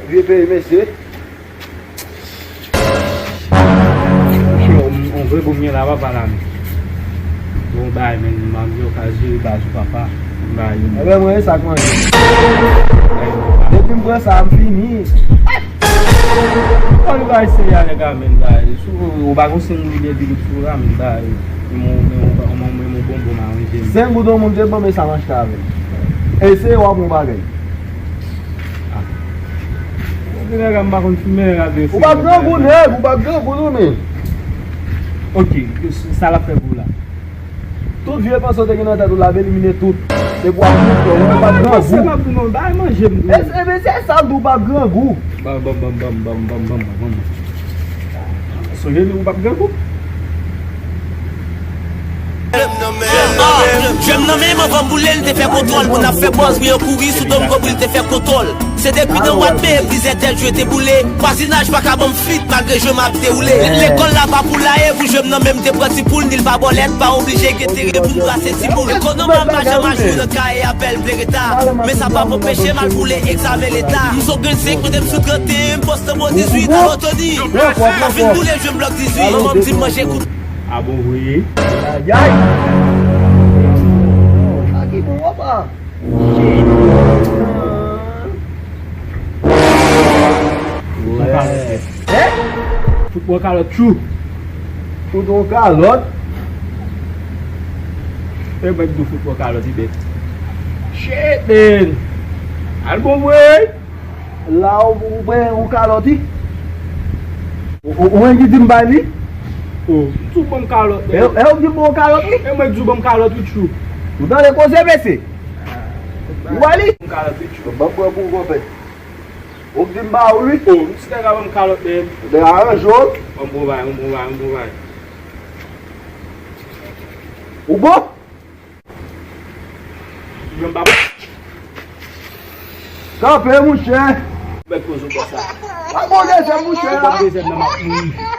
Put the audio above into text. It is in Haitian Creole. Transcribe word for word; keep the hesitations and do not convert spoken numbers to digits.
Vye peyi, mesye. Mouche, on, on vre boum gen la, papa la, men. Bon, bay, men, m ap di yo ka jere baz ou, papa. Bay, men. Ebyen, mwen, e sa k manje. Bay, men, papa. Depi m pran sa, m fini. Kòman li bay seri a, nèg la, men, bay. Sou, ou pa gon senk goud de pi sou la, men, bay. Men, men, men, men, men, bon, bon, manje. Senk goud, yon moun te ban m e sa m achte avè l. Eseye w ap yon bagay. Ah. Nèg la, m pa konn fimen, nèg la, de... Ou p ap grangou, nèg, ou p ap grangou, non, men. Ok, sa l ap fè pou ou la? Tout vye panse w te gen nan tèt ou la, ap elimine tout. Se pou w ap grangou, ou p ap grangou. Panse m ap di non, bay manje m tou. E, e, men se sa m di w, ou p ap grangou. Ban, ban, ban. Sonje nou, ou p ap grangou. Ah, jwenn nan men m anvan m boule l, te fè kontwòl. Moun ap fè bòz, wi, yo kouri sou do m, konpri l te fè kontwòl. Se depi nan mwa d me, plizyè tèt jwe te boule. Vwazinaj pa ka ban m fit, malgre jwe m ap dewoule. Lekòl la pa pou laye, pou jwenn nan men m te pran ti poul, ni l pa bòlèt, pa oblije gen tere pou n brase ti boul. Ekonomi a pa janm achte nan kaye apèl vle reta. Men sa p ap anpeche m al boule egzamen leta. M zo gen senk, mete m sou trant e en, m pòs tanbon dizuit, alo Tony. Mwen fin boule, jwenn blòk dizuit. Manman m di m manje kout. A bon, vre? Ayayay! Sa ki bon, papa? Fout mwen kalòt, fout mwen kalòt, tchou. Fout mwen kalòt? E mwen k di w fout mwen kalòt, wi, bèt. Shit, man. Al bon, vre? La, ou, ou pran yon kalòt, wi. Ou, ou, ou menm ki di m bay li? O, m di w ban m kalòt, e, e, ou di m ban w kalòt, wi? E mwen k di w ban m kalòt, wi, tchou. Ou tande koze, mesye? Ou wè li? Ban m kalòt, wi, tchou. Ban m pran pou ou, konpè. Ou k di m ba ou, wi. O, m ti nèg a ban m kalòt, men. Nèg aranje w. Ban m bon bay, ban m bon bay, ban m bon bay. Ou bon? Kanpe, mouche. Mèt poze w konsa. Pa poze zèb, mouche. Ou pa poze zèb nan, m ap mouri.